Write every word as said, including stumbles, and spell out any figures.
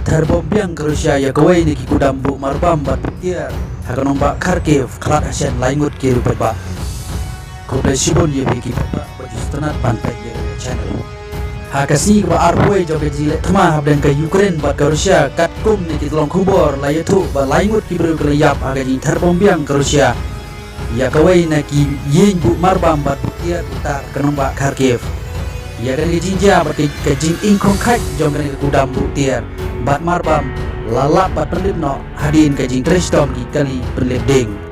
ther bom biang ka Russia ïa kawei na ki kudam buh marbam bad buh tiar ha ka nongbah Kharkiv khlad ha shen lai ngut ki riew paidbah. Khublei shibun ïa phi ki paidbah ba ju sngewtynnat ban peit ïa kane ka channel. Ha ka sngi kaba arphew jong ka jingleh thma hapdeng ka Ukraine bad ka Russia, katkum na ki tyllong khubor la ïathuh ba lai ngut ki briew ki la ïap ha ka jingther bom biang ka Russia ïa kawei na ki ïing buh marbam bad buh tiar buh tar ka nongbah Kharkiv. Ïa kane ka jingjia bad ka, ka jingïngkhong khaid jong kane ka kudam buh tiar bad marbam la lap bad pynlip noh hadien ka jingtrei shitom ki kali pynlip ding.